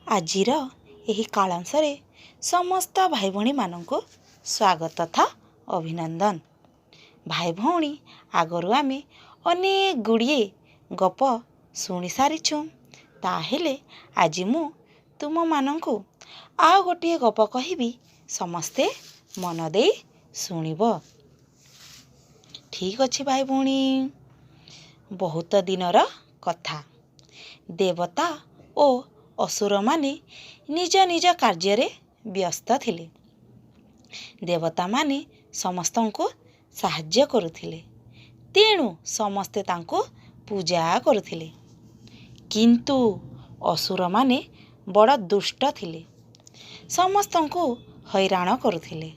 ଆଜିର ଏହି କାଳାଂଶରେ ସମସ୍ତ ଭାଇ ଭଉଣୀମାନଙ୍କୁ ସ୍ୱାଗତ ତଥା ଅଭିନନ୍ଦନ। ଭାଇ ଭଉଣୀ, ଆଗରୁ ଆମେ ଅନେକ ଗୁଡ଼ିଏ ଗପ ଶୁଣି ସାରିଛୁ। ତାହେଲେ ଆଜି ମୁଁ ତୁମମାନଙ୍କୁ ଆଉ ଗୋଟିଏ ଗପ କହିବି, ସମସ୍ତେ ମନ ଦେଇ ଶୁଣିବ। ଠିକ୍ ଅଛି ଭାଇ ଭଉଣୀ? ବହୁତ ଦିନର କଥା। ଦେବତା ଓ ଅସୁରମାନେ ନିଜ ନିଜ କାର୍ଯ୍ୟରେ ବ୍ୟସ୍ତ ଥିଲେ। ଦେବତାମାନେ ସମସ୍ତଙ୍କୁ ସାହାଯ୍ୟ କରୁଥିଲେ, ତେଣୁ ସମସ୍ତେ ତାଙ୍କୁ ପୂଜା କରୁଥିଲେ। କିନ୍ତୁ ଅସୁରମାନେ ବଡ଼ ଦୁଷ୍ଟ ଥିଲେ, ସମସ୍ତଙ୍କୁ ହଇରାଣ କରୁଥିଲେ।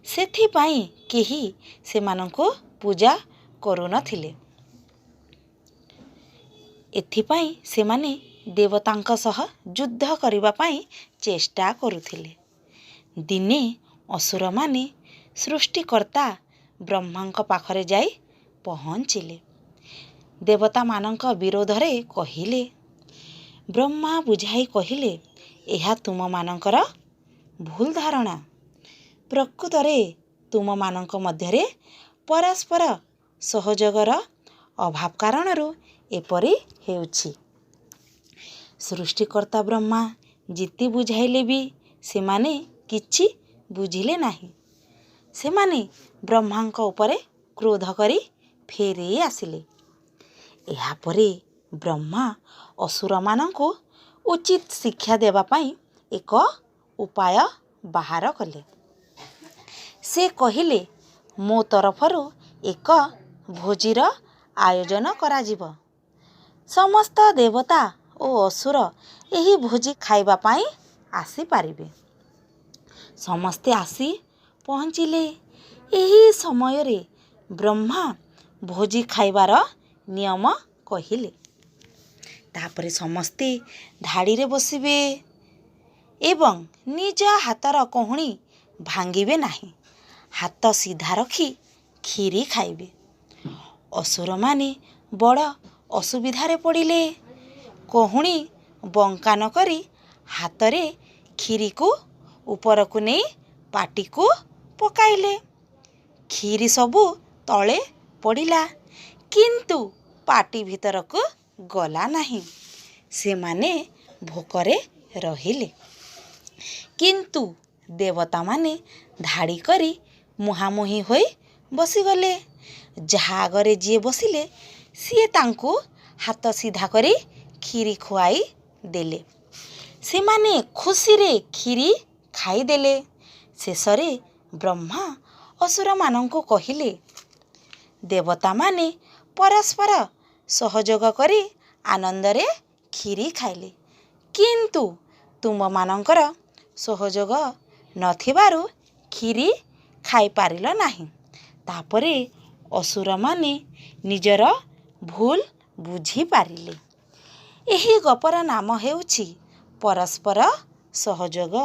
ସେଥିପାଇଁ କେହି ସେମାନଙ୍କୁ ପୂଜା କରୁନଥିଲେ। ଏଥିପାଇଁ ସେମାନେ ଦେବତାଙ୍କ ସହ ଯୁଦ୍ଧ କରିବା ପାଇଁ ଚେଷ୍ଟା କରୁଥିଲେ। ଦିନେ ଅସୁରମାନେ ସୃଷ୍ଟିକର୍ତ୍ତା ବ୍ରହ୍ମାଙ୍କ ପାଖରେ ଯାଇ ପହଞ୍ଚିଲେ। ଦେବତାମାନଙ୍କ ବିରୋଧରେ କହିଲେ। ବ୍ରହ୍ମା ବୁଝାଇ କହିଲେ, ଏହା ତୁମମାନଙ୍କର ଭୁଲ ଧାରଣା। ପ୍ରକୃତରେ ତୁମମାନଙ୍କ ମଧ୍ୟରେ ପରସ୍ପର ସହଯୋଗର ଅଭାବ କାରଣରୁ ଏପରି ହେଉଛି। ସୃଷ୍ଟିକର୍ତ୍ତା ବ୍ରହ୍ମା ଯେତେ ବୁଝାଇଲେ ବି ସେମାନେ କିଛି ବୁଝିଲେ ନାହିଁ। ସେମାନେ ବ୍ରହ୍ମାଙ୍କ ଉପରେ କ୍ରୋଧ କରି ଫେରି ଆସିଲେ। ଏହାପରେ ବ୍ରହ୍ମା ଅସୁରମାନଙ୍କୁ ଉଚିତ ଶିକ୍ଷା ଦେବା ପାଇଁ ଏକ ଉପାୟ ବାହାର କଲେ। ସେ କହିଲେ, ମୋ ତରଫରୁ ଏକ ଭୋଜିର ଆୟୋଜନ କରାଯିବ। ସମସ୍ତ ଦେବତା ଓ ଅସୁର ଏହି ଭୋଜି ଖାଇବା ପାଇଁ ଆସିପାରିବେ। ସମସ୍ତେ ଆସି ପହଞ୍ଚିଲେ। ଏହି ସମୟରେ ବ୍ରହ୍ମା ଭୋଜି ଖାଇବାର ନିୟମ କହିଲେ। ତାପରେ ସମସ୍ତେ ଧାଡ଼ିରେ ବସିବେ ଏବଂ ନିଜ ହାତର କହୁଣୀ ଭାଙ୍ଗିବେ ନାହିଁ, ହାତ ସିଧା ରଖି କ୍ଷୀରି ଖାଇବେ। ଅସୁରମାନେ ବଡ଼ ଅସୁବିଧାରେ ପଡ଼ିଲେ। କହୁଣୀ ବଙ୍କା ନ କରି ହାତରେ କ୍ଷୀରିକୁ ଉପରକୁ ନେଇ ପାଟିକୁ ପକାଇଲେ। କ୍ଷୀରି ସବୁ ତଳେ ପଡ଼ିଲା, କିନ୍ତୁ ପାଟି ଭିତରକୁ ଗଲା ନାହିଁ। ସେମାନେ ଭୋକରେ ରହିଲେ। କିନ୍ତୁ ଦେବତାମାନେ ଧାଡ଼ି କରି ମୁହାଁମୁହିଁ ହୋଇ ବସିଗଲେ। ଯାହା ଆଗରେ ଯିଏ ବସିଲେ, ସିଏ ତାଙ୍କୁ ହାତ ସିଧା କରି କ୍ଷୀରି ଖୁଆଇ ଦେଲେ। ସେମାନେ ଖୁସିରେ କ୍ଷୀରି ଖାଇଦେଲେ। ଶେଷରେ ବ୍ରହ୍ମା ଅସୁରମାନଙ୍କୁ କହିଲେ, ଦେବତାମାନେ ପରସ୍ପର ସହଯୋଗ କରି ଆନନ୍ଦରେ କ୍ଷୀରି ଖାଇଲେ, କିନ୍ତୁ ତୁମମାନଙ୍କର ସହଯୋଗ ନଥିବାରୁ କ୍ଷୀରି ଖାଇପାରିଲ ନାହିଁ। ତାପରେ ଅସୁରମାନେ ନିଜର ଭୁଲ ବୁଝିପାରିଲେ। ଏହି ଗପର ନାମ ହେଉଛି ପରସ୍ପର ସହଯୋଗ।